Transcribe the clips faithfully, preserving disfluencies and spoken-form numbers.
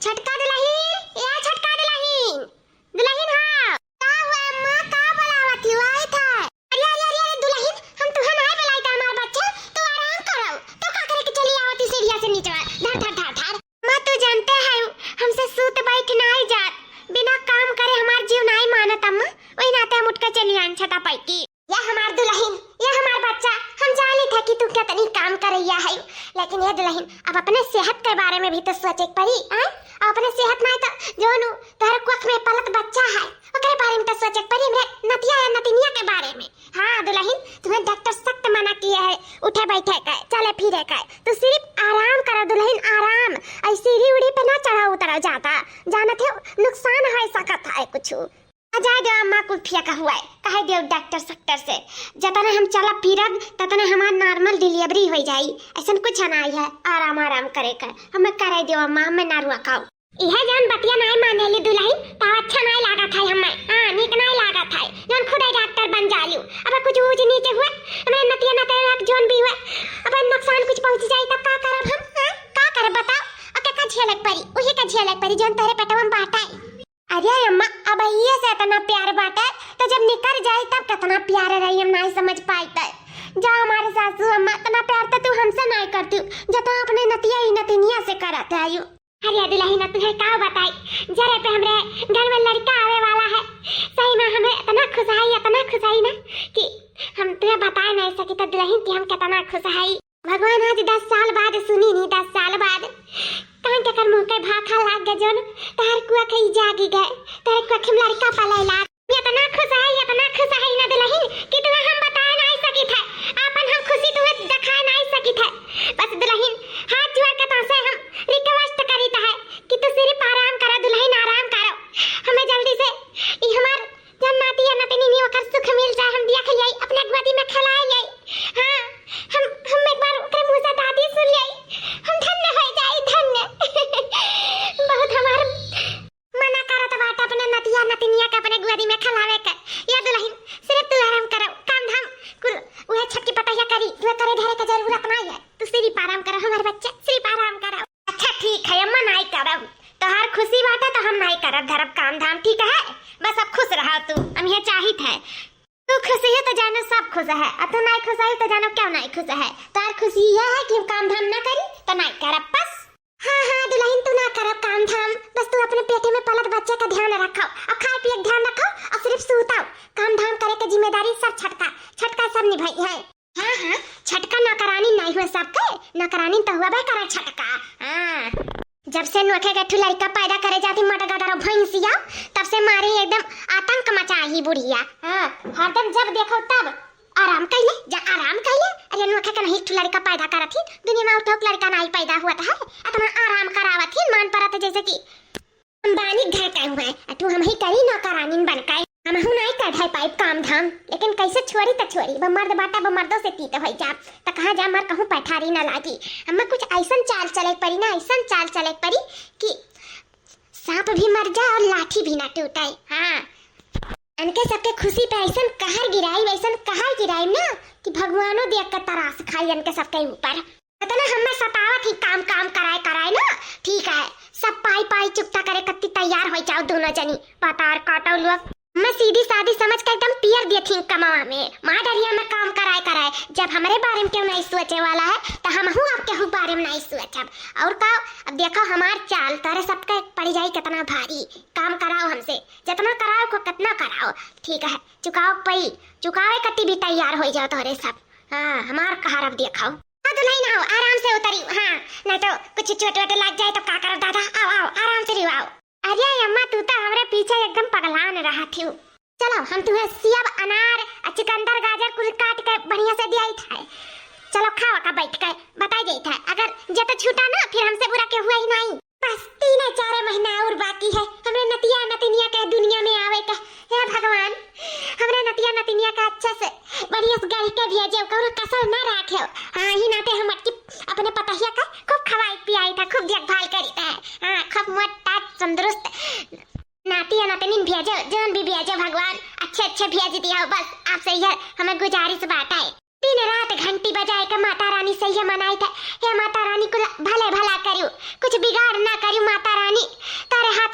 छोटका दुलहिन, ए छोटका दुलहिन, दुलहिन हाँ। का हुआ अम्मा, का बोलावत ही? आई था। अरे, अरे, अरे, अरे, दुलहिन, हम तुहे नाहीं बोलाई था हमार बच्चा, तू आराम करो। तो का करे के चली आवत ही सीढ़िया से नीचे, धर, धर, धर, धर। अम्मा, तू जानते है, हमसे सूत बैठ नाहीं जात, बिना काम करे हमार जीव नाहीं मानत अम्मा, वही नाते हम उठ के चली आन छटा पैकी। या हमार दुलहिन, या हमार बच्चा, हम जानी था कि तू कितनी काम करैया है, लेकिन ये दुलहिन, अब अपने सेहत के बारे में भी तो सोचे के पड़ी, आय? अब अपने सेहत नाहीं तो जौन उ तोहरे कोख में पलत बच्चा है, ओकरे बारे में तो सोचे के पड़ी, हमरे नतिया या नतिनिया के बारे में। हाँ दुलहिन, तुम्हें डॉक्टर सख्त मना किए है उठे बैठे के, चले फिरे के। तू सिर्फ आराम करो दुलहिन, आराम। ऐसी सीढ़ी उड़ी पे ना चढ़ा उतरा जाता, जानत हो नुकसान है सकत है कुछ। आ जाए दो अम्मा, कुल फिया का हुआ है, कहे दो डॉक्टर सक्टर से, जतने हम चलब फिरब, ततने हमार normal delivery हो जाई, ऐसन कुछ नाहीं है, आराम आराम करे का, हमें करे दो अम्मा, हमें ना रुआ खाओ। इहे जौन बतिया नाहीं मानेली दुलहिन, तब अच्छा नाहीं लागत है हमें, हाँ, नीक नाहीं लागत है, जौन खुदे डॉक्टर बन जालू। अब कुछ ऊँच नीचे हुए, हमें नतिया नतिया जौन भी हुए, अब नुकसान कुछ पहुँच जाई तब का करब हम, हाँ? का करब बताओ? अब के का झेले के पड़ी? उही का झेले के पड़ी जौन तोहरे पेटवा में बाटे। अरे अम्मा, अब ये से इतना प्यार बाटे, तो जब निकर जाई तब कितना प्यार रही, हम नाहीं समझ पाई। तो जा हमारे सासू अम्मा, इतना प्यार तो तू हमसे नाहीं करती, जो तो अपने नतिया ही नतिनिया से करत है यू। अरे दुलहिन, अब तुहे का बताई, जरे पे हमरे घर में लड़का आवे वाला है। सही में हमें इतना खुश है, इतना खुश है ना कि हम तुहे बताए नाहीं सकी तो दुलहिन कि हम कितना खुश है। भगवान आज दस साल बाद सुनी नी, दस साल बाद कान के कर मुँह के भाखा लाग गए, जौन तोहर कुआ के ई जागी गए, तोहरे कुआ के लड़का पले लाग। इतना खुश है, इतना खुश है ना दुलहिन कि तुहे हम बताए नाहीं सकी थे, आपन हम खुशी तुहे दिखाए नाहीं सकी थे। बस दुलहिन, हाथ जोड़ के तोसे हम request करी थे कि तू सिर्फ आराम करो दुलहिन, आराम करो। हमें जल्दी से ई हमार जब नाती या नतिनी नहीं ओकर सुख मिल जाए, हम देख लियाई, अपने गोदी में खेलाए लियाई। हाँ, हम, हम एक बार ओकरे मुँह से दादी सुन लियाई, हम धन्य हो जाई, धन्य। बहुत हमार मना करत बाटे अपने नतिया नतिनिया के अपने गोदी में खेलावे के। या दुलहिन, सिर्फ तू आराम करो, काम धाम कुल उहे छोटकी पतहिया करी, तुहे करे धरे के जरूरत नाहीं है। तू सिर्फ आराम करो हमार बच्चा, सिर्फ आराम करो। अच्छा ठीक है अम्मा, नाहीं करब, तोहार खुशी बाटे तो हम नाहीं करब धरब काम धाम, ठीक है? बस अब खुश रहो तू, हम ये चाहित है। तू खुश ही तो जानो सब खुश है, और तू नाहीं खुश ही तो जानो क्यों नाहीं खुश है। तोहार खुशी ये है कि हम काम धाम ना करी तो नाहीं करब बस। हाँ हाँ दुलहिन, तू ना करब काम धाम, बस तू अपने पेटे में पलत बच्चे का ध्यान रखो और खाए पिए का ध्यान रखो और सिर्फ सूताओ। काम धाम करे के जिम्मेदारी सब छोटका, छोटका सब निभाई है। हाँ, हाँ, छोटका नौकरानी नाहीं हुए सबके, नौकरानी तो हुआ बे करे छोटका। हाँ। जब से नोखे के ठू लड़का पैदा करे जाती मटगदर भैंसिया, तब से मारी एकदम आतंक मचाही बुढ़िया। हाँ, हरदम जब देखो तब आराम कैले, जा आराम कैले। अरे नोखे के नहीं ठू लड़का पैदा करत ही, दुनिया में उठो लड़का नाहीं पैदा हुआ है, इतना आराम करावत ही, मान परत जैसे कि अंबानी घर का हुआ है, अ तू हमही करी नौकरानिन बन के। हमहू नाई कर है पाइप काम धाम, लेकिन कैसे छोड़ी त छोड़ी, ब मर्द बाटा, ब मर्दों से तीत होई जा, त कहाँ जा मर कहूँ पैठारी ना लागी। हमें कुछ ऐसन चाल चले के पड़ी ना, ऐसन चाल चले के पड़ी कि सांप भी मर जाए और लाठी भी ना टूटे। हाँ, इनके सबके खुशी पे ऐसन कहर गिराई, ऐसन कहर गिराई ना कि भगवानो देख के तरास खाई इनके सबके ऊपर। इतना हमें सतावत ही काम काम कराए कराए ना, ठीक है, सब पाई पाई चुकता करे कत्ती तैयार हो जाओ दोनों जनी, पतार काटो लोग। मैं सीधी सादी समझ के एकदम पियर दिए थी कमावा में, माँ डरिया में काम कराए कराए। जब हमारे बारे में क्यों नहीं सोचे वाला है, तो हम हूँ आपके हु बारे में नहीं सोचब। और का, अब देखो हमार चाल, तोरे सबके पड़ जाई कितना भारी। काम कराओ हमसे, जितना कराओ को कितना कराओ, ठीक है, चुकाओ पई, चुकावे कत्ती भी तैयार हो जाओ तोरे सब। हाँ, हमार कहार अब देखो। हाँ, दुलहिन आओ, आराम से उतरी। हाँ, नहीं तो कुछ चोट वोट लग जाए तो का करब दादा? आओ, आओ, आराम से रियो, आओ। अरे अम्मा, तू तो हमरे पीछे एकदम पगलान रहा थी। चलो, हम तुम्हें सेब, अनार, आ चुकंदर, गाजर कुल काट के बढ़िया से दिया था। चलो, खाओ का बैठ के, बताई जाई था। अगर जे तो छूटा ना, फिर हमसे बुरा के हुआ ही नहीं। बस तीन चार महीना और बाकी है हमरे नतिया नतिनिया के दुनिया में आवे का। हे भगवान, हमरे नतिया नतिनिया का अच्छा से बढ़िया से गढ़ के भेजे, कौनो कसर ना राखे। हाँ, ही नाते हम अटकी अपने पतहिया का खूब खवाई पियाई था, खूब देखभाल करी था। हाँ, खूब मोटा तंदुरुस्त नातिया नतिनिन भेजे, जौन भी भेजे भगवान, अच्छे अच्छे भेज दिया हो। बस आपसे यह हमें गुजारिश बात है। दिन रात घंटी बजाए के माता रानी से ये मनाई थे, हे माता रानी, कुल भले भला करियो, कुछ बिगाड़ ना करियो माता रानी,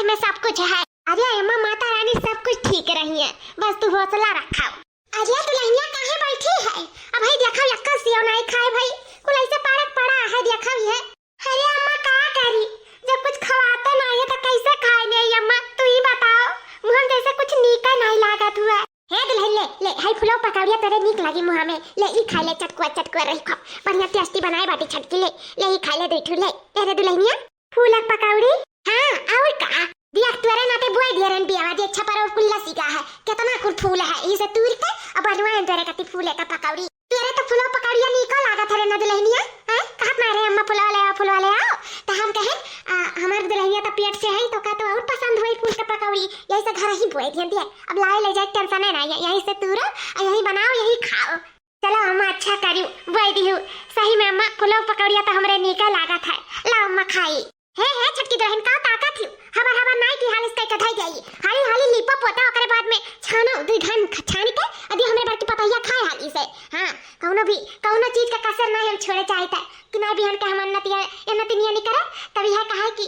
में सब कुछ है। अरे अम्मा, माता रानी सब कुछ ठीक रही है, बस तू हौसला रखा। अरे दुल्हनिया काहे बैठी है? अबही देखा, यक्का सेव नाई खाए भई, कुल ऐसे पारक पड़ा है, देखा भी है। अरे अम्मा का करी, जब कुछ खवाते नाई है तो कैसे खाए ले अम्मा, तू ही बताओ, मुँह में जैसे कुछ नीका नाई लागत हुआ। हे दुल्हन, ले, ले, हई फुलौ पकौड़िया तोरे नीक लागी मुँह में, ले ई खा ले, चटकुआ चटकुआ रही खाओ, बढ़िया tasty बनाए बाटी छटकी, ले, ले ई खा ले दुई ठू, ले। अरे दुल्हनिया, फूलक पकौड़ी? हाँ, और का? दिया तोरे नाते बोए दिया रहन बियावा, जे छपरा कुल्ला सिगा है, कितना कुल फूल है, इसे तूर के अब बनवाए तोरे कति फूले का पकौड़ी। तोरे तो फूलो पकौड़िया नीको लागत हरे ना दुल्हनिया, हैं? कहत ना रे अम्मा फूलो ले आओ, फूलो ले आओ, तो हम कहे, आ, हमार दुल्हनिया तो पेट से है, तो का तो और पसंद होई फूल के पकौड़ी, यही से घर ही बोए दिया दिया, अब लाए ले जाए tension है ना, ये-, यही से तूरो, आ, यही बनाओ, यही खाओ। चलो अम्मा, अच्छा करियो, बोए दिहु। सही में अम्मा, फुलौ पकौड़िया तो हमरे नीके लागत है। लाओ अम्मा खाई। हे, हे, छोटकी दुल्हन का ताकत हियो? हबर हबर नाई की हालिस कई के धई जाई। हाली हाली लीपो पोता, ओकरे बाद में छानो, दुई घन ख-, छानी के, अदी हमरे बड़की पतोहिया खाए हाली से। हाँ, कौनो भी, कौनो चीज का कसर नाई हम छोड़े चाहित है। कि नाई बिहान के हम अन्नतिया, अन्नतिनिया नहीं करे, तब यह कहे कि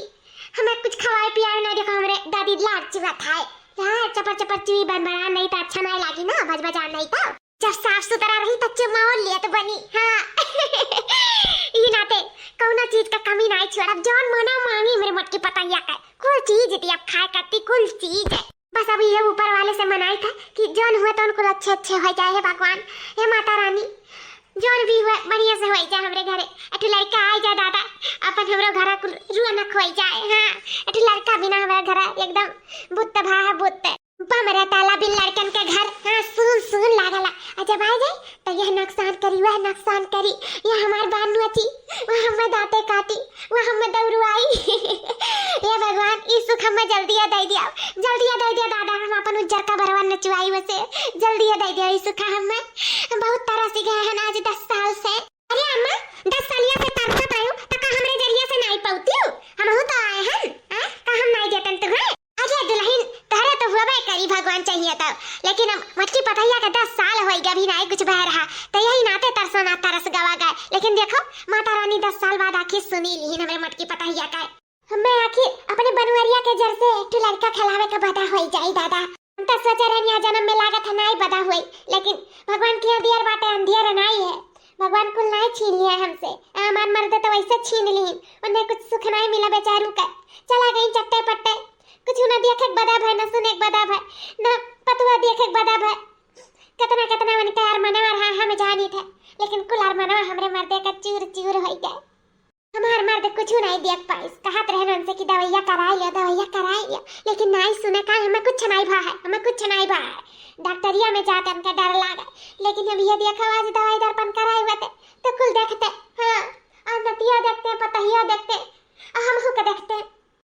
हमें कुछ खवाए पियाए ना, देखो हमरे दादी लाड चुआ था। यहाँ चपर चपर चुई बन बना नहीं तो अच्छा नाई लागी ना, बज बजा नहीं तो। जब साफ सुथरा रही त चुम्मा और लेत बनी। हाँ। ई नाते कौनो चीज का कमी नाई छोड़ब, जौन मना मांगी हमरे मोटकी पतोहिया का, कुल चीज दिया खाए करती, कुल चीज है। बस अब ये ऊपर वाले से मनाई था कि जौन हुए तौन कुल अच्छे अच्छे हो जाए, हे भगवान, हे माता रानी, जौन भी हुए बढ़िया से हो जाए हमरे घरे। एक ठो लड़का आ जाए दादा, अपन हमरो घरा कुल रुआ न खोई जाए। हाँ, एक ठो लड़का बिना हमरे घरा एकदम बुत्त भा है, बुत्त। बमरा ताला बिन लड़कन के घर, हाँ, सुन सुन लागला। आ जब आ जाए तो यह नुकसान करी, वह नुकसान करी, यह हमार बान नोची, वह हमें दांते काटी, वह हमें दौड़ुआई। हे भगवान, ई सुख हमें जल्दिया दे दिया, जल्दिया दे दिया दादा, हम अपन उज्जर का बरवा नचुआई वसे, जल्दिया दे दिया ई सुख हमें। हम बहुत तरस गए हैं आज दस साल से। अरे अम्मा, दस सालिया से तरसत रहो, त का हमरे जरिया से नाई पौतियो? हमहू तो आए हन, आ? का हम नाई देतन तुहरे? अरे दुल्हन, तोहरे तो हुआबे करी भगवान चाहिए तब, लेकिन अब मोटकी पतोहिया के दस साल होई गए, अभी नाई कुछ बह रहा, तो यही नाते तरसो ना तरस गवा गए। लेकिन देखो, माता रानी दस साल बाद आखिर सुनी लीन हमरे मोटकी पतोहिया का। हमें आखिर अपने बनवरिया के जर से एक ठो लड़का खेलावे का बदा होई जाई दादा। हम तो सोचे रहनी आ जन्म में लागत है नाई बदा होई, लेकिन भगवान के अंधियर बाटे, अंधियर नाई है। भगवान कुल नाई छीन लिया हमसे। आ, हमार मर्द तो वैसे छीन लीन, उन्हें कुछ सुख नाई मिला बेचारू का। चला गई चट्टे पट्टे, कुछ ना देखे के बदा भय, ना सुने के बदा भय, ना पतुआ देखे के बदा भय। कितना कितना उनके अरमनवा रहा हम जानी थे, लेकिन कुल अरमनवा हमरे मर्दे का चूर चूर होई गए। हमार मर्द कुछ नहीं देख पाइस, कहत रहन उनसे कि दवाइया कराई लिया, दवाइया कराई लिया, लेकिन नहीं सुने का, हमें कुछ नहीं भा है, हमें कुछ नहीं भा है। डॉक्टरिया में जाते उनका डर लागे, लेकिन हम ये देखो आज दवाई दर्पण कराए हुए थे, तो कुल देखते, हाँ, और नतिया देखते, पतहिया देखते, और हम हुक देखते।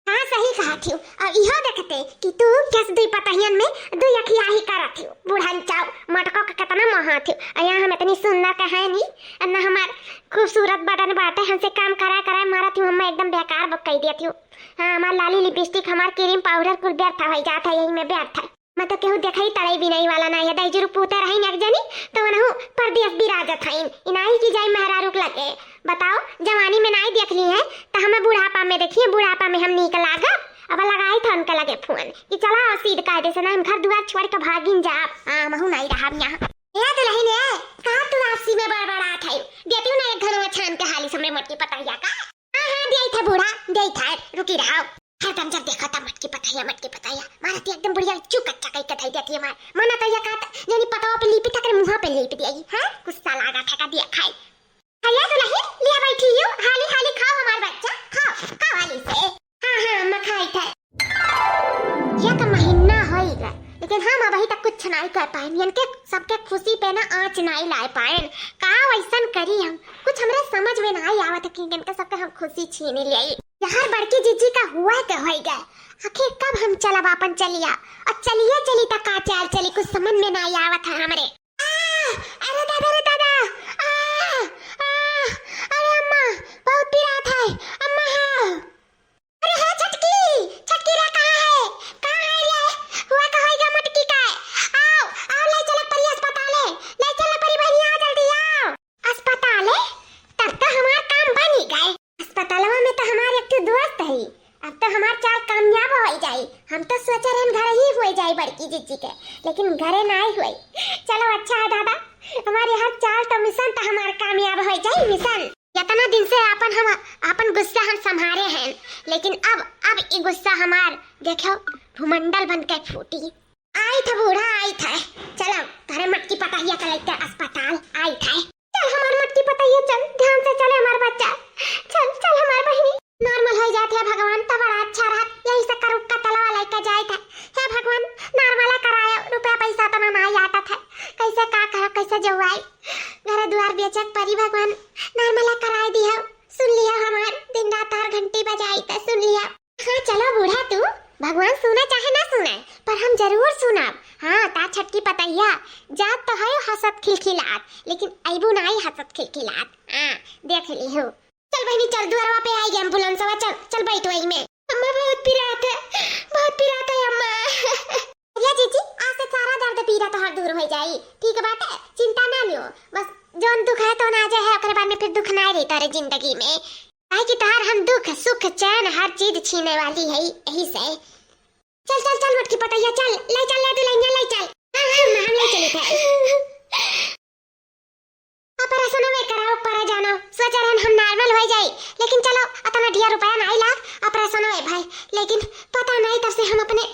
हाँ, सही कहत हियो। और इहो देखते कि तू कस दुई पतहियन में दुई अखियाही करत हियो। बुढ़न चाऊ, मटको के कितना मोहात हियो। और यहाँ हम इतनी सुंदर के है नी, और ना हमार खूबसूरत बदन बाटे, हमसे काम करा करा मारत हियो, हमें एकदम बेकार ब-, कई देत हियो। हाँ, हमार लाली लिपस्टिक, हमार क्रीम पाउडर कुल व्यर्थ होई जात है, यही में व्यर्थ है। मैं तो केहू देखई तड़ई बिनई वाला ना है। दाई जुरु पूते रही एक जनी, तो वनहु परदेस बिराजत हईन। इनाही की जाई मेहरारू के लगे। बताओ, जवानी में नाई देख ली है, तो हमें बुढ़ापा में देखिए, बुढ़ापा में हम नीक लागब। अब लगाई था उनके लगे फोन कि चला आओ सीध कायदे से, ना हम घर दुआर छोड़ के भागिन जाब। हाँ, हमहू नाई रहब यहाँ। ए दुल्हन ए, कहाँ तू आपसी में बड़बड़ात है? देती हूँ ना एक घनवा छान के हाली से हमरे मोटकी पतहिया का। हाँ, हाँ, देई था बूढ़ा, देई था, रुकी रहो। हरदम जब देखा था मटकी पतहिया, मटकी पतहिया, मारत एकदम बुढ़िया चू कच्चा कई के धई देती है मार। मना तो ये कहत, जनी पतवा पे लीपी तक मुँहा पे लीप दिया, हाँ? गुस्सा लागा था का दिया खाई। अरे दुल्हन, लिया बैठी यू, हाली हाली खाओ हमार बच्चा, खाओ, खाओ हाली से। हाँ, हाँ, अम्मा खाई थे। एक महीना होई गए, लेकिन हम अबही तक कुछ नाई कर पाए। इनके सबके खुशी पे ना आँच नाई लाए पाए। का वैसन करी हम? कुछ हमरे समझ में नाई आवत है कि इनके सबके हम खुशी छीन लिए। यार बड़की जीजी का हुआ के होई गए। आखिर कब हम चलब आपन चलिया? और चलिए चली त का चाल चली, कुछ समझ में नाई आवत है हमरे। आ, अरे दादा रे दादा, आ, आ, अरे अम्मा, बहुत पिरात है, अम्मा हाँ। अरे हे छटकी, छटकी रे कहाँ है? कहाँ है रे? हुआ का होई गा मटकी का? आओ, आओ ले चलक परी अस्पताले, ले चलक परी बहनी, आ जल्दी आओ। अस्पताले? तब तो हमार काम बनी गए। अस्पतालवा में तो हमार एक ठो दोस्त है, अब तो हमार चाल कामयाब होइ जाई। हम तो सोचे रहन घर ही होइ जाई बड़की जिज्जी के, लेकिन घरे नाई होइ। चलो अच्छा है दादा, हमारी हर चाल तो मिशन तो हमार कामयाब होइ जाई, मिशन। इतना दिन से आपन हम, आपन गुस्सा हम संभारे हैं, लेकिन अब, अब ई गुस्सा हमार देखो भूमंडल बन के फूटी। आई था बूढ़ा, आई था। चलो, तोहरे मटकी पतहिया के लइके अस्पताल आई था। चल हमार मटकी पतहिया, चल, ध्यान से चले हमार बच्चा। चल, चल हमार बहिनी। नॉर्मल होइ जात है भगवान, त बड़ा अच्छा रहत। यही से करुक्का तलवा लइके जाए था। हे भगवान, नॉर्मल करायो, रुपया पैसा तना नाई आटत है। कैसे का करो, कैसे जवाई? घर दुआर बेचे के परी भगवान, नॉर्मल कराए दियो। सुन लियो हमार, दिन रात तार घंटी बजाई त सुन लियो। हाँ, चलो बूढ़ा तू, भगवान सुने चाहे ना सुने, पर हम जरूर सुनब। हाँ, तार छटकी पतैया, जात तो है हंसत खिलखिलात, लेकिन अइबू नाई हंसत खिलखिलात। हाँ, देख ली हूँ। चल बहिनी, चल, दुआरवा पे आई गई एम्बुलेंसवा, चल, चल बैठ वही में। अम्मा बहुत पिरात है, बहुत पिरात है अम्मा। या जीजी, आज से सारा दर्द पीरा तोहार दूर हो जाई, ठीक बाटे, चिंता ना लियो, बस जौन दुख है तो ना जे है, ओकरे बाद में फिर दुख ना रही तोरे जिंदगी में। काहे कि तोहार हम दुख, सुख, चैन, हर चीज छीने वाली है, यही से। चल, चल, चल, मोटकी पतैया, चल, ले चल, ले दुल्हनिया, ले चल। हाँ, हाँ, हम ले चली थे। ऑपरेशन में कराओ, परा जानो, सोच रहन हम नॉर्मल हो जाई, लेकिन चलो, अतना ढेर रुपया नहीं लाग, ऑपरेशन में भाई, लेकिन पता नहीं तब से हम अपने,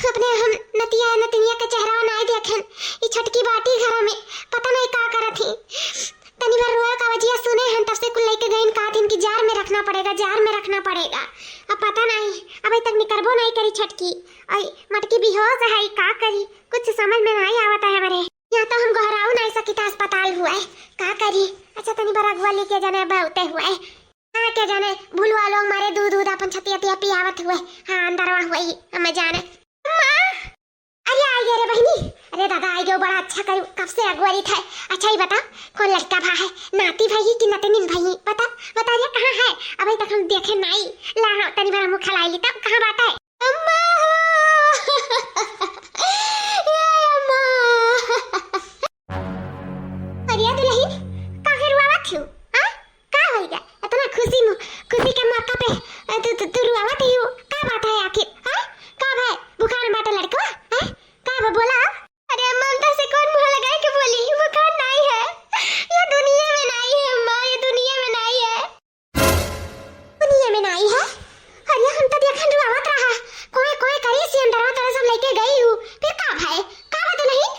अपने हम नतिया, नतनिया के चेहरा नहीं देखेन। ई छोटकी बाटी घर में, पता नहीं का करत ही। तनी भर रोए का वजिया सुने हन, तब से कुल लइके गइन, कहत हन कि जार में रखना पड़ेगा, जार में रखना पड़ेगा। अब पता नहीं, अबे तक निकरबो नहीं करी छटकी। अई मटकी बेहोश है, का करी, कुछ समझ में नहीं आवत है हमरे। यहाँ तो हम गोहराऊ नहीं सकित अस्पताल हुए, का करी। अच्छा तनी भर अगुआ लेके जाने बहुते हुए, हाँ के जाने भूलवा लोग मारे दूध दूध अपन छतिया पिया पियावत हुए। हाँ अंदरवा हुए ही, हमें जाने। अम्मा! अरे, आई गए रे बहिनी। अरे दादा, आई गए, बड़ा अच्छा करू, कब से अगुआरी था। अच्छा, ई बता, कौन लड़का भा है, नाती भई कि नतनिन भई? बता, बता रे, कहाँ है? अबे तक हम देखे नाई। ला, हाँ, तनी भर मुँह खलाई ली, तब कहाँ बात है? अम्मा हो! ए अम्मा! अरे दुल्हन, काहे रुआवत हो? हाँ? का होई गा? इतना खुशी मु-, खुशी के मौका पे, अ, तू, तू, तू रुआवत ही हो। का बात है आखिर? हाँ? का भाई? बुखार में बाटे लड़कवा? हाँ? का बा बोला? अरे अम्मा, अंदर से कौन मुँह लगाए के बोली? बुखार नाई है। ये दुनिया में नाई है अम्मा, ये दुनिया में नाई है। दुनिया में नाई है? अरे हम तो देखन रुआवत रहा। कोई, कोई करी सी अंदरवा तरह सब लेके गई हूँ। फिर का भाई? का बात नहीं?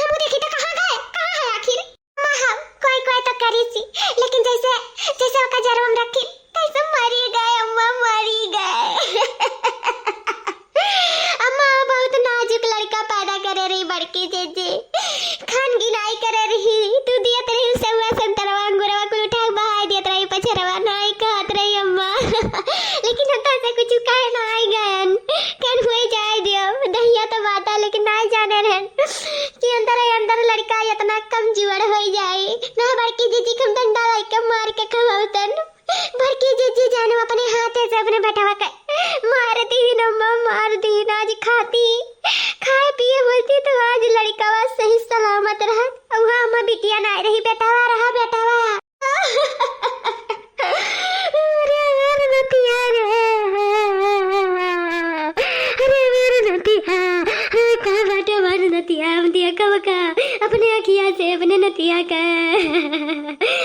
हम देखी तो कहाँ गए? कहाँ है आखिर? अम्मा, हम कोई कोई तो करी सी, लेकिन जैसे, जैसे ओका जरवा में रखी, तैसे मरी गए अम्मा, मरी गए। अम्मा, बहुत नाजुक लड़का पैदा करे रही बड़की जीजी, खान गिनाई करे रही, तू दियत रही सेवा संतरवा अंगूरवा कुल उठा के बहाई दियत रही पछरवा, नाई कहत रही अम्मा। लेकिन हम तो ऐसे कुछ कहे नाई गयन, कन हुए जाए दियो, दहिया तो बाटा, लेकिन नाई जाने रहन कि अंदर ही अंदर लड़का इतना कमजोर हो जाए। ना बड़की जीजी के हम डंडा लेके मार के खवाउतन। बड़की जीजी जानो अपने हाथे से अपने बेटवा के मार दीन अम्मा, मार दीन। आज खाती, खाए पिए होती तो आज लड़कवा सही सलामत रहत। अब हाँ अम्मा, बिटिया नाई रही, बेटवा रहा, बेटवा। अरे हमार नतिया रे, अरे हमार नतिया, अरे कहाँ बाटे हमार नतिया? हम दिया कब का अपने अखिया से अपने नतिया का,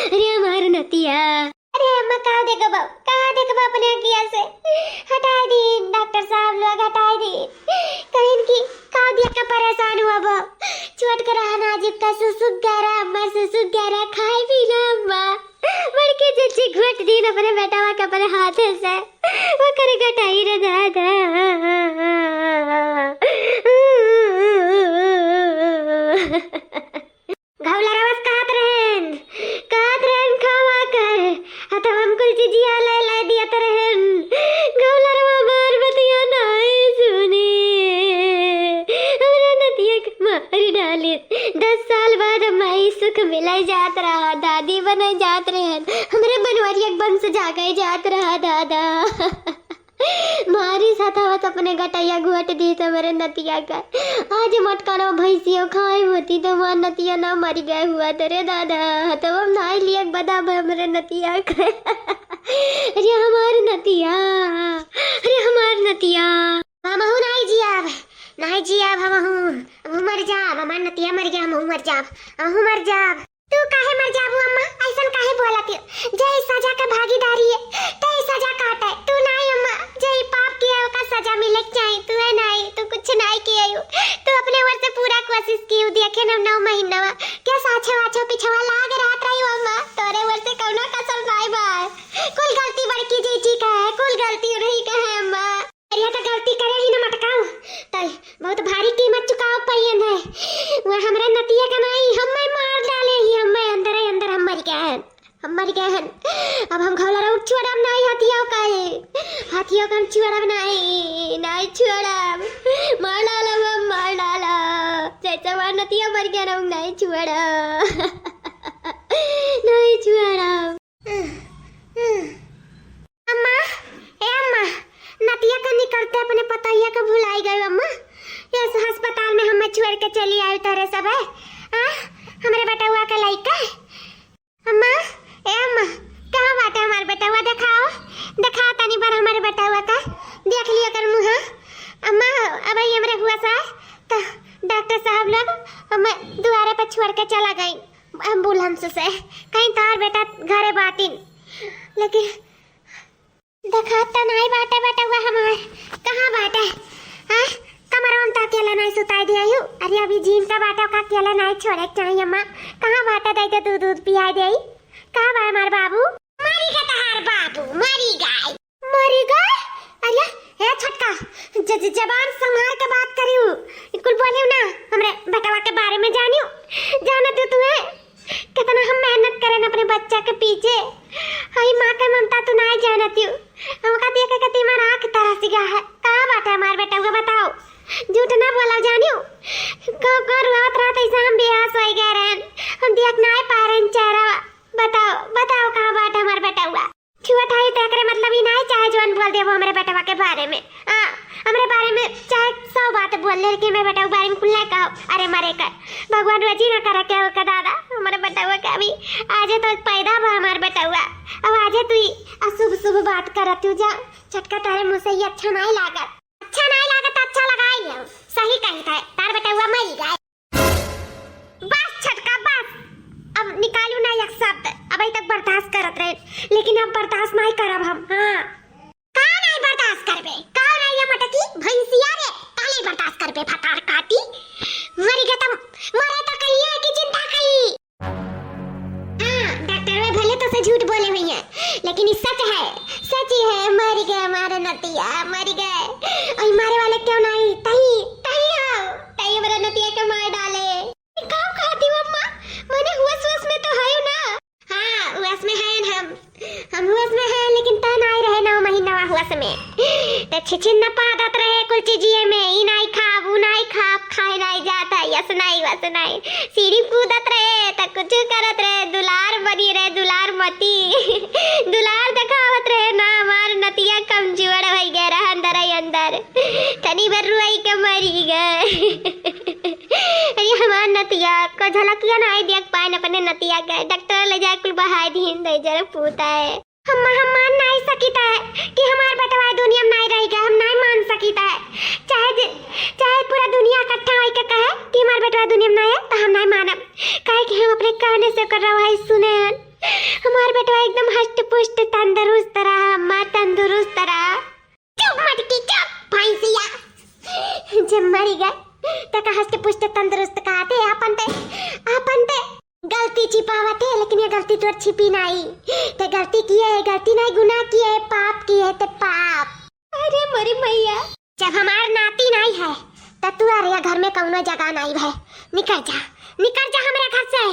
अरे हमार नतिया। अरे अम्मा, कहाँ देखबा, कहाँ देखबा अपने अखिया से? हटाए दीन, डॉक्टर साहब लोग हटाए दीन। कहिन कि का दिया का परेशान हुआ बा? छोट के रहा नाजुक का, सुसुक गरा अम्मा, सुसुक गरा, खाए पी ना अम्मा। बड़की जीजी घोट दीन अपने बेटवा के अपने हाथे से। ओकर घटाई रे दादा। घौलरवा से कहत रहन, कहत रहन खावा कर, आ तो हम कुल चीजिया ले ले दियत रहन। घौलरवा हमार बतिया नाई सुनी, हमरा नतिया के मार डाले। दस साल बाद माई सुख मिले जात रहा, दादी बने जात रहन, हमरे बनवरिया के वंश जागे जात रहा दादा। मारी सतावत अपने गटैया घोट दी तो मेरे नतिया का। आज मटकाना भैंसियों खाए होती तो हमार नतिया ना मर गए हुआ तेरे दादा। तो हम नाई लिया बदाम हमरे नतिया का। अरे हमार नतिया, अरे हमार नतिया। हमहू नाई जियाब, नाई जियाब हमहू। हमहू मर जाब, हमार नतिया मर गया, हमहू मर जाब, हमहू मर जाब। तू काहे मर जाबू अम्मा? ऐसन काहे बोलत हो? जे ई सजा के भागीदारी है, ते ई सजा काटे। तू नाई अम्मा, जे ई पाप किया ओका सजा मिले के चाही। तू है नाई, तू कुछ नाई किया हो। तू अपने ओर से पूरा कोशिश की, उ देखे न नौ महीना के साछे वाछे पिछवा लाग रहत रही हो अम्मा। तोरे ओर से कौनो कसर नाई बा। कुल गलती बड़की जीजी का है, कुल गलती उन्हीं का है अम्मा। अरे तो गलती करे ही न मटकाऊ, तई बहुत भारी कीमत चुकाओ पइयन है। वो हमरे नतिया का नाई, हमें मार डाले ही, हमें अंदर ही अंदर हम मर गए हैं, हम मर गए हैं। अब हम घोलरा उठ छोड़ब नाई हथियाओ का है, हथियाओ का हम छोड़ब नाई, नाई छोड़ब, मार डालब हम, मार डालब। जैसे हमार नतिया मर गया ना, हम नाई छोड़ब, नाई छोड़ब। अम्मा, ए अम्मा, नतिया का निकलते अपने पतोहिया का भुलाई गयो अम्मा। ये अस्पताल में हमें छोड़ के चली आई तोरे सब है। आ, हमरे बेटउआ का लइका। अम्मा, ए अम्मा, कहाँ बाटे हमार बेटउआ? देखाओ, देखाओ तनी बार हमारे बेटउआ का। देख लियो कर मुँह। अम्मा, अब ये हमरे हुआ सा, तो डॉक्टर साहब लोग हमें दुआरे पर छोड़ के चला गई। एम्बुलेंस से कहीं तार बेटा घरे बाटिन, लेकिन देखात तो नाई बाटे बेटउआ हमार। कहाँ बाटे? हाँ, कमरवा में तो अकेले नाई सुताई दिया हूँ। अरे अभी जीन का बाटे, ओका अकेले नाई छोड़े के चाहिए अम्मा। कहाँ बाटे? दे दे दूध, दूध पियाई दे। कहाँ बा हमार बाबू? मरी गए तहार बाबू, मरी गए। मरी गए? अरे, हे छोटका, ज-, ज-, जबान संभाल के बात करियो। कुल बोलियो ना, हमरे बेटवा के बारे में जानियो। जानत हो तुम्हें, कितना हम मेहनत करेन अपने बच्चा के पीछे। हई माँ के ममता तू नाई जानत हो। हमका देखे के तीमन आँख तरस गया है। कहाँ बाटे हमार बेटवा, बताओ। झूठ ना बोला जानियो। को, को रुआवत रहत ऐसे हम बेहोश हो गए रहन। हम देख नाई पा रहन चेहरा। बताओ, बताओ कहाँ बाटे हमार बेटवा। छुअत हई त एकरे मतलब ई नाई चाहे जवन बोल देबो हमरे बेटवा के बारे में। आ, हमरे बारे में चाहे सौ बात बोल ले, लेकिन हमरे बेटवा के बारे में कुल नाई कहो। अरे मरे कर, भगवान रोजी ना करे केहू के दादा। हमरे बेटवा के अभी आजे तो पैदा बा हमार बेटवा, अब आजे तू ई अशुभ शुभ बात करत तू जा। छोटका तारे मुँह से ई अच्छा नाई लागत, अच्छा नाई लागत, अच्छा लगाई लियो। सही कही था, तार बेटवा मरी गए। बस छोटका, बस। अब निकालू ना एक शब्द। अबही तक बर्दाश्त करत रहे, लेकिन अब बर्दाश्त नाई करब हम। हाँ। का नाई बर्दाश्त करबे? का नाई ये मटकी भैंसिया रे? का नाई बर्दाश्त करबे? भतार काटी। मरी गए तब मरे तो कहिए कि जिंदा कही। हाँ, डॉक्टर वे भले तो से झूठ बोले हुई हैं, लेकिन ई सच है, सच ही है। मरी गए हमारे नतिया, मरी गए। और मारे वाले क्यों नाई? तही, तही हो, तही हमारे नतिया के मार डाले। का कहती हो अम्मा? मने हुवस हुवस में तो हयो ना? हाँ, हुवस में हयन हम। हम हुवस में हयन, लेकिन तय नाई रहे नौ महीना हुवस में। ते छिछिन न पादत रहे कुल चीजिए में, ई नाई खाब, ऊ नाई खाब, खाए नाई जात है, यस नाई, वस नाई। सीढ़ी कूदत रहे, त कुछ करत रहे, दुलार बनी रहे, दुलार मती। दुलार देखावत रहे ना, हमार नतिया कमजोर होइ गए रहे अंदर ही अंदर। तनी भर रुआई के मरी गए। अरे हमार नतिया को झलकिया नाई देख पाएन अपने नतिया के, डॉक्टर ले जाए कुल बहाय दीन दे जरा पूता है। हम, हम मान नाई सकित है कि हमार बेटवा दुनिया में नाई रह गए, हम नाई मान सकित है। चाहे जे, चाहे पूरा दुनिया इकट्ठा होई के कहे कि हमार बेटवा दुनिया में नाई है, तो हम नाई मानब, काहे कि हम अपने काने से ओकर रवाई सुने हन। हमार बेटवा एकदम हष्ट पुष्ट तंदुरुस्त रहा, अम्मा तंदुरुस्त रहा। चुप मटकी चुप, भैंसिया। जे मरी गए, तका हष्ट पुष्ट तंदुरुस्त कहते, आपन ते, आपन ते गलती छिपावते, लेकिन ये गलती तोर छिपी नाई। ते गलती किए है, गलती नाई, गुनाह किए है, पाप किए है, ते पाप। अरे मरी मैया। जब हमार नाती नाई है, त तू अरे घर में कौनो जगह नाई है। निकर जा, निकर जा हमरे घर से,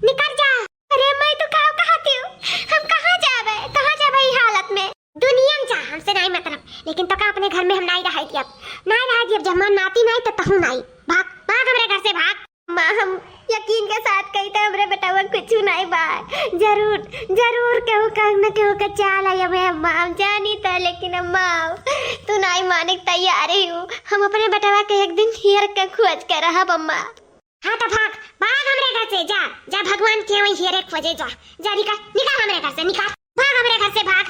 निकर जा। अरे माई, तू का कहती हो? हम कहाँ जाबे, कहाँ जाबे ई हालत में? दुनिया में जा, हमसे नाई मतलब, लेकिन तोका अपने घर में हम नाई रहाई दियब, नाई रहाई दियब। जब हमार नाती नाई तो तहू नाई। भाग, भाग हमरे घर से, भाग। माँ, हम यकीन के साथ कही तो हमरे बेटवा कुछ नाई बा। जरूर, जरूर केहू कहूँ न केहू के चाल आई हमें, अम्मा, हम जानी तो, लेकिन अम्मा, तू नाई माने के तैयार ही हो। हम अपने बेटवा के एक दिन हेर के खोज के रहब, अम्मा। हाँ तो भाग, भाग हमरे घर से, जा, जा भगवान के वहीं हेरे खोजे जा, जा निकल, निकल हमरे घर से, निकल। भाग हमरे घर से, भाग।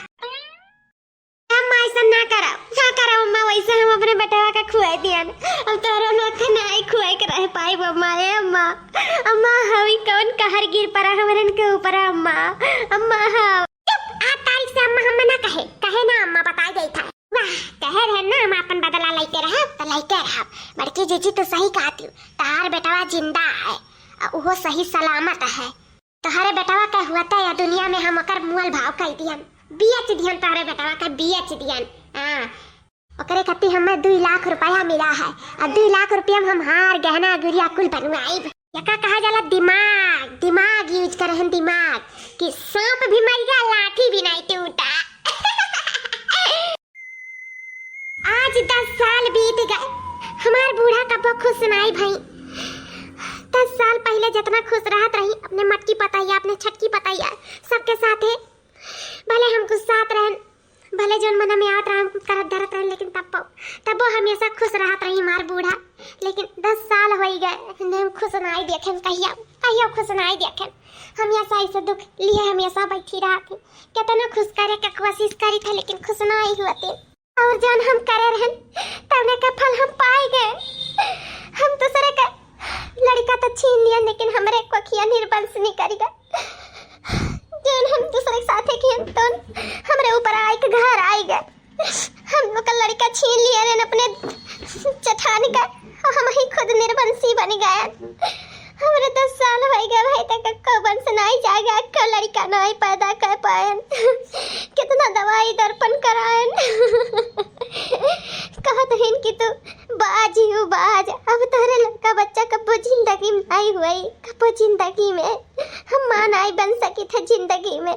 अम्मा, ऐसा ना करा, ना करा अम्मा, वैसे हम अपने बेटवा का खुआई दियन। अब तोहरे लोग के नाई खुआई के रह पाइब अम्मा, ए अम्मा। अम्मा, हवी कौन कहर गिर पड़ा हमरन के ऊपर अम्मा, अम्मा, हाँ। चुप, आज तारीख से अम्मा हमें ना कहे, कहे ना अम्मा, बताई देत है। वाह, कहे रहे ना हम अपन बदला लइते रहब, तो लइते रहब। बड़की जीजी तो सही कहती, तार बेटवा जिंदा है, आ उहो सही सलामत है। तोहरे बेटवा के हुआ त या दुनिया में हम ओकर मुअल भाव कई दियन, बेच दियन तोहरे बेटवा के, बेच दियन। हाँ, ओकरे खातिर हमें दुई लाख रुपया मिला है, और दुई लाख रुपया में हम हार, गहना, गुरिया कुल बनवाइब। एका कहा जाला दिमाग, दिमाग use करे हैं, दिमाग, कि सांप भी मर गया, लाठी भी नहीं टूटा। आज दस साल बीत गए, हमार बूढ़ा कबो खुश नाई भई। दस साल पहले जितना खुश रहत रही अपने मटकी पतैया, अपने छटकी पतैया, सबके साथे, भले हम गुस्सात रहन, भले जौन मन में आवत रहा हम करत धरत रहन, लेकिन तब्बो, तब्बो हमेशा खुश रहत रही हमार बूढ़ा। लेकिन दस साल होई गए, हम खुश नाई देखेन, कहिया, कहिया खुश नाई देखेन। हमेशा ऐसे दुख लिए हमेशा बैठी रहत ही। केतना खुश करे के कोशिश करी थे, लेकिन खुश नाई हुआ थे। और जौन हम करे रहन, तौने का फल हम पाए गए। हम दूसरे का लड़का तो छीन लिया, लेकिन हमरे कोखिया निर्वंश निकल गए। जौन हम दूसरे के साथे किए, तौन हमरे ऊपर आए के घर आए गए। हम लोग का लड़का छीन लिया रहन अपने चठान का, और हम ही खुद निर्वंशी बन गए। हमरे दस साल हो गए भाई, तक को वंश नाई जागे, को लड़का नाई पैदा कर पायन। कितना दवाई दर्पण करायन। कहत हन कि तू बाज ही बाज, अब तोहरे लड़का बच्चा कब्बो जिंदगी में नाई हुई, कब्बो जिंदगी में हम माँ नाई बन सकी थे जिंदगी में।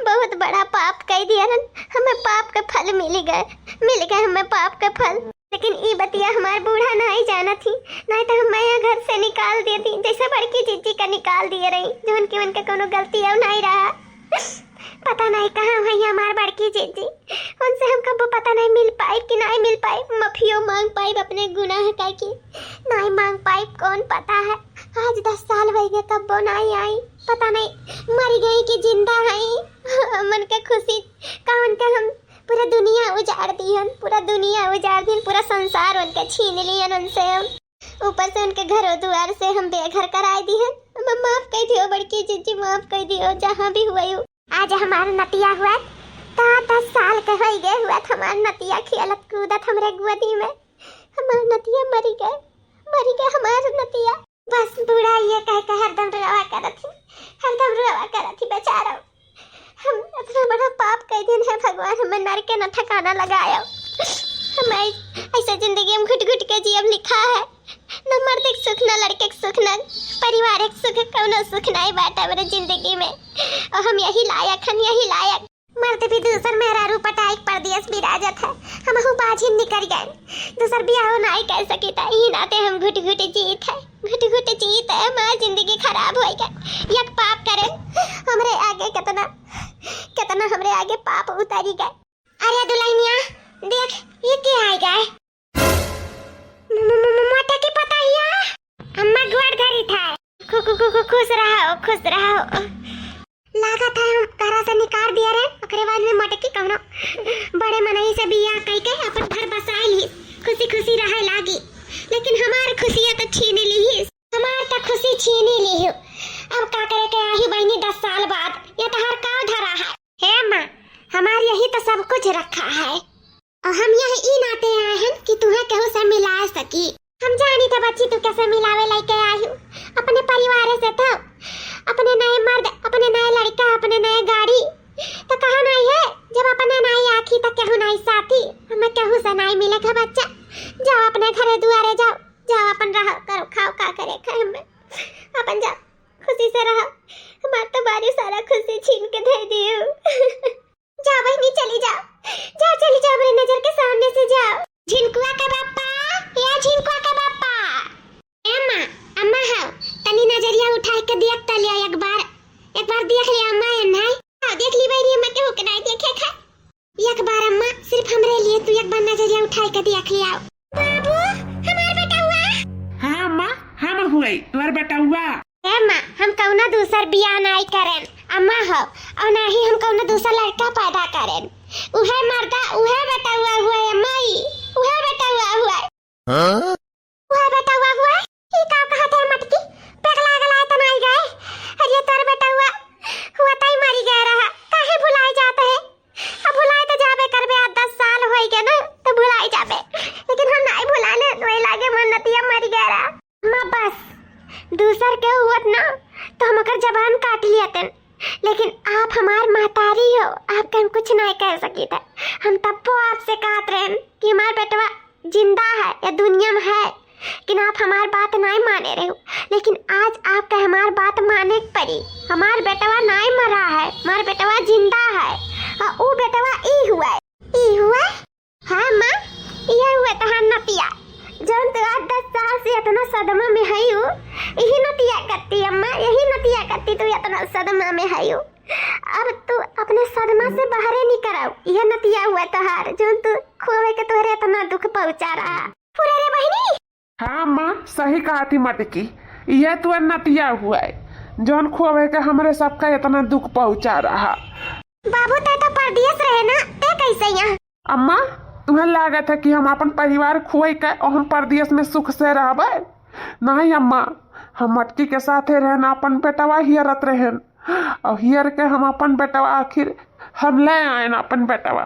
बहुत बड़ा पाप कई दिया रन, हमें पाप के फल मिल गए, मिल गए हमें पाप के फल। लेकिन ई बतिया हमार बूढ़ा नाई जानत ही, नाई तो हम यहाँ घर से निकाल देती, जैसे बड़की जीजी का निकाल दिए रही, जो उनकी, उनके कोनो गलती अब नाई रहा। पता नहीं कहाँ हुई हमार बड़की जीजी, उनसे हम कबो पता नहीं मिल पाई कि नाई मिल पाई, मफियो मांग पाई अपने गुनाह का कि नाई मांग पाई, कौन पता है। आज दस साल हो गए, कब्बो नाई आई, पता नहीं मर गई कि जिंदा है। मन के खुशी का उनके हम पूरा दुनिया उजाड़ दिहन, पूरा दुनिया उजाड़ दिहन, पूरा संसार उनके छीन लिहन उनसे हम। ऊपर से उनके घरों दुआर से हम बेघर कराए दिहन। हम माफ कर दियो बड़की जीजी, माफ कर दियो, जहाँ भी हुआ हो। आज हमार नतिया हुआ, तो दस साल के हो गए हुआ, हमार नतिया खेलत कूदत हमरे गोदी में। हमार नतिया मरी गए, मरी गए हमार नतिया। बस बूढ़ा ये कह के हरदम रोवा करत ही, हरदम रोवा करत ही बेचारा। हम इतना बड़ा पाप कर दिन है भगवान, हमें नरके न ठिकाना लगायो। हम ऐ-, ऐसे जिंदगी हम घुट घुट के जियम लिखा है, न मर्द के सुख, न लड़के के सुख, न परिवार के सुख, कौनो सुख नहीं बाटा मेरे जिंदगी में। और हम यही लायक, हम यही लायक। मर्द भी दूसर मेहरारू पटाई के परदेस बिराजत है, हमहू बाझिन निकल गए, दूसर बियाह नाई कर सकी, त ई नाते हम घुट घुट जीत है, घुट घुट जीत है, हमार जिंदगी खराब हो गए। एक पाप करे हमरे आगे कितना, कितना हमरे आगे पाप उतारी गए। अरे दुल्हनिया, देख, ये के आए गए? म-, म-, म-, म-, मोटा के पता हिया? अम्मा गोड़ धरी था। खु-, खु-, खु-, खु-, खुश रहो, खुश रहो। लागत है हम घरा से निकाल दिया रहे, ओकरे बाद में मोटकी कौनो बड़े मनई से बियाह कई के अपन घर बसाए ली, खुशी खुशी रहे लागी। लेकिन हमार खुशियाँ तो छीन ली, हमार तो खुशी छीन ली हो। अब का करे के आही बहनी दस साल बाद, ये तो हर का धरा है। हे माँ, हमार यही तो सब कुछ रखा है। और हम यह ई नाते आए हैं कि तुहे केहू से मिला सकी। हम जानी थे बच्ची तू कैसे मिलावे लेके आई हूँ। अपने परिवार से तो, अपने नए मर्द, अपने नए लड़का, अपने नए गाड़ी। तो कहा नहीं है, जब अपने नहीं आखी तो केहू नहीं साथी। हमें केहू से नहीं मिले के बच्चा। जाओ अपने घरे दुआरे जाओ, जाओ अपन रहो करो, खाओ का करे खाए हमें। अपन जाओ, खुशी से रहो। हमार तो बारी सारा खुशी छीन के दे दियो। जा बहनी, चली जाओ, जाओ, चली जाओ, हमरे नजर के सामने से जाओ। झिनकुआ के बापा, या झिनकुआ के बापा। ए अम्मा, अम्मा हो, तनी नजरिया उठाए के देख त लिया एक बार, एक बार देख लिया अम्मा, ए नहीं। हाँ, देख ली बहनी, अम्मा केहू के नहीं देखे खा। एक बार अम्मा, सिर्फ हमरे लिए तू एक बार नजरिया उठाए के देख लिया। बाबू, हमार बेटा हुआ। हाँ अम्मा, हम हुए, तोर बेटा हुआ। ए माँ, हम कौनो दूसर बियाह नाई करेन, अम्मा हो, और ना ही हम कौनो दूसरा लड़का पैदा करेन। उहे मर्दा, उहे बेटवा हुआ है अम्मा ई, उहे बेटवा हुआ है। हाँ? उहे बेटवा हुआ है? ई का कहत है मटकी? पगला गला त नाई गए? अरे तोर बेटवा हुआ तई मरी गए रहा, काहे भुलाए जात है? अब भुलाए तो जाबे करबे, आज दस साल होई गए ना, तो भुलाए जाबे, लेकिन हम नाई भुलाने, वही लागे मन नतिया मरी गए रहा। अम्मा बस, दूसर के हुअत ना, तो हम ओकर जबान काट लियतन। लेकिन आप हमार महतारी हो, आपके हम कुछ नहीं कह सकीत है। हम तब्बो आपसे कहत रहन कि हमार बेटवा जिंदा है या दुनिया में है, लेकिन आप हमार बात नहीं माने रहे हो। लेकिन आज आपके हमार बात माने के पड़ी। हमार बेटवा नहीं मरा है, हमार बेटवा जिंदा है। और ऊ बेटवा ई हुआ है, ई हुआ है। हाँ माँ, यह हुआ तहार नतिया, जौन तू आज दस साल से इतना सदमा में हयू, यही नतिया करती अम्मा, यही नतिया करती तू इतना सदमा में हयू। अब तू अपने सदमा से बाहरे निकल आओ, यह नतिया हुआ तहार, जौन तू खोवे के तोहरे इतना दुख पहुँचा रहा। फुरे रे बहिनी। हाँ माँ, सही कहा थी मटकी, यह तोहर नतिया हुआ है, जौन खोवे के हमरे सबका इतना दुख पहुँचा रहा। बाबू, तै तो परदेस रहे ना, तै कैसे यहाँ? अम्मा, तुम्हें लागत है कि हम अपन परिवार खोए के और हम परदेस में सुख से रहबे? नहीं अम्मा, हम मटकी के साथे रहन, अपन बेटवा हियरत रहन, और हियर के हम अपन बेटवा आखिर हम ले आएन अपन बेटवा।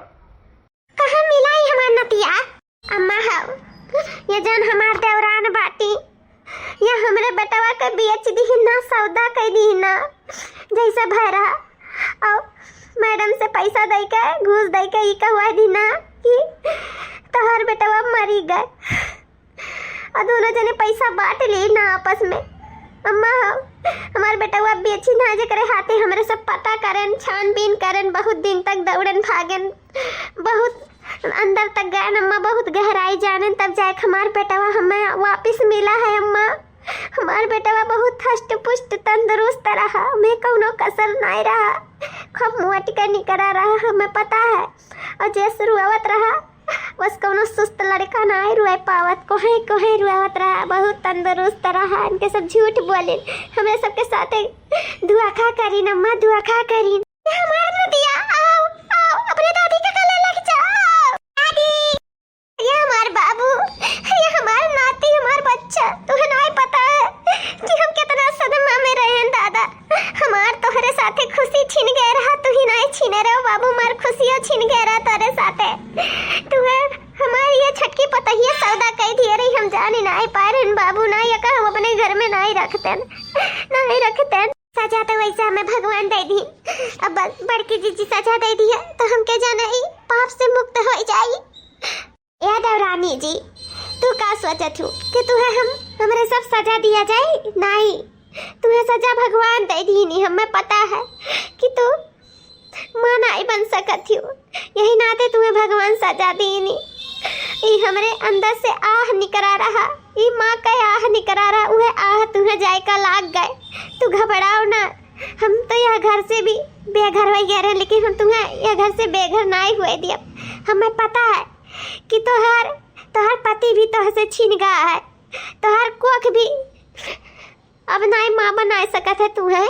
कहाँ मिलाई हमार नतिया? अम्मा हो, ये जौन हमार देवरान बाटी, या हमरे बेटवा के बेच दीही ना, सौदा कई दीही ना, जैसे भय रहा। और मैडम से पैसा दई के, घूस दई के ई कहवा दी ना कि तोहर बेटवा मरी गए। और दोनों जने पैसा बांट ली ना आपस में। अम्मा हो, हमार बेटवा बेची ना, जेकरे हाथे हमरे सब पता करेन, छानबीन करेन, बहुत दिन तक दौड़न भागेन, बहुत अंदर तक गए अम्मा, बहुत गहराई जाने, तब जाए हमार बेटवा हमें वापिस मिला है अम्मा। हमार बेटवा बहुत हष्ट पुष्ट तंदुरुस्त रहा, हमें कौनो कसर नाई रहा, खूब मोट के निकरा रहा, हमें पता है। और जे रुआवत रहा, बस कौनो सुस्त लड़का नाई रुए पावत, कोहे कोहे रुआवत रहा, बहुत तंदुरुस्त रहा। इनके सब झूठ बोलिन, हमरे सबके साथे धोखा करिन अम्मा, धोखा करिन। ये हमार नतिया, आओ, आओ, अपने दादी के गले लग जाओ। दादी, ये हमार बाबू, ये हमार नाती, हमार बच्चा, तुहे नाई पता है कि हम कितना सदमा में रहेन दादा। हमार तोहरे साथे खुशी छिन गए रहा, तू ही नाई छिने रहो बाबू, हमार खुशियों छिन गए रहा तोहरे साथे। तुहे हमार ये छोटकी पतोहिया सौदा कई दिए रही, हम जाने नाई पाए रहन बाबू, ना ये का हम अपने घर में नाई रखतेन, नाई रखतेन। सजा तो वैसे हमें भगवान दे दी। अब ब-, बड़की जीजी सजा दे दी है, तो हमके जाना ही पाप से मुक्त हो जाई। ए देवरानी जी, तू का सोचत हूँ कि तुहे हम, हमरे सब सजा दिया जाए? नहीं, तुहे सजा भगवान दे दीनी। हमें पता है कि तू माँ नाई बन सकत हूँ, यही नाते तुहे भगवान सजा दीनी। ई हमरे अंदर से आह निकरा रहा, ई माँ का आह निकरा रहा, उहे आह तुहे जायका लाग गए। तू घबराओ ना, हम तो यह घर से भी बेघर हो गए रहे, लेकिन हम तुम्हें यह घर से बेघर नाई हुए दियब। हमें पता है कि तोहार, तोहार पति भी तोहसे छिन गया है, तोहार कोख भी अब नाई माँ बनाए सकत है तुम्हें,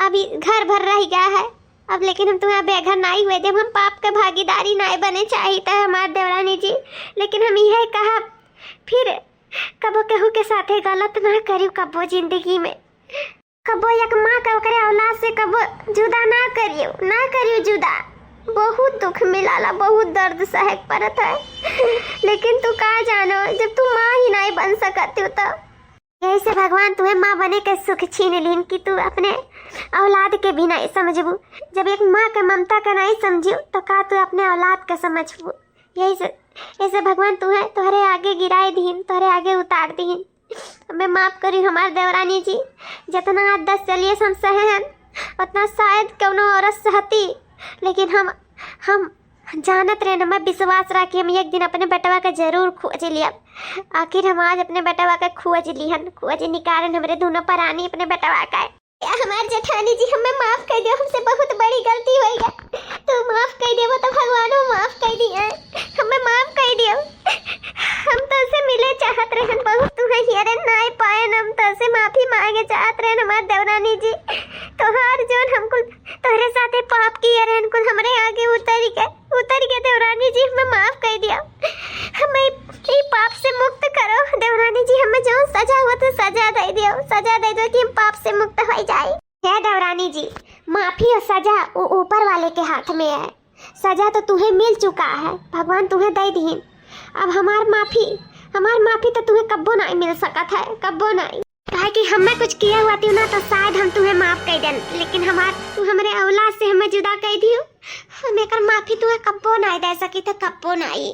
अभी घर भर रह गया है अब, लेकिन हम तुम्हें बेघर नाई हुए देब, हम पाप के भागीदारी नाई बने चाहित है हमार देवरानी जी। लेकिन हम यह कहा, फिर कबो केहू के साथे गलत ना करियो कबो जिंदगी में। कबो एक माँ के ओकरे औलाद से कबो जुदा ना करियो, ना करियो जुदा। बहुत दुख मिलाला, बहुत दर्द सहे के पड़त है। लेकिन तू का जानो, जब तू माँ ही नहीं बन सकत हो तो। यही से भगवान तुहे माँ बने के सुख छीन लीन कि तू अपने औलाद के भी नहीं समझबू। जब एक माँ के ममता के नहीं समझियो तो का तू अपने औलाद के समझबू? यही से, यही से भगवान तुहे तोहरे आगे गिराए दीन, तोहरे आगे उतार दीन। हमें माफ करी हमार देवरानी जी, जितना आज दस चलिए हम सहे हैं, उतना शायद कौनो औरत सहती, लेकिन हम, हम जानत रहे, हमें विश्वास रहा कि हम एक दिन अपने बेटवा के जरूर खोज लियब। आखिर हम आज अपने बेटवा के खोज लिहन, खोज निकालन हमरे दोनों परानी अपने बेटवा का। या हमार जेठानी जी, हमें माफ कर दियो, हमसे बहुत बड़ी गलती हो गया। तू माफ कर देबो तो भगवानो माफ कर दिए, हमें माफ कर दियो। हम तोसे मिले चाहत रहन बहुत, तू है हियरे नाय पाए, हम तोसे माफी मांगे चाहत रहन हमार देवरानी जी। तोहार जोन हमको रानी जी, हमें जौन सजा हुआ तो सजा दे दियो, सजा दे दो कि हम पाप से मुक्त हो जाए। हे देवरानी जी, माफी और सजा वो ऊपर वाले के हाथ में है। सजा तो तुहे मिल चुका है, भगवान तुहे दे दीन। अब हमार माफी, हमार माफी तो तुहे कब्बो नाई मिल सकत है, कब्बो नाई। काहे कि हमें कुछ किया हुआ थी ना, तो शायद हम तुहे माफ कर देन, लेकिन हमार, तू हमरे औलाद से हमें जुदा कर दियो। हम एकर माफी तुहे कब्बो नाई दे सकी थे, कब्बो नाई।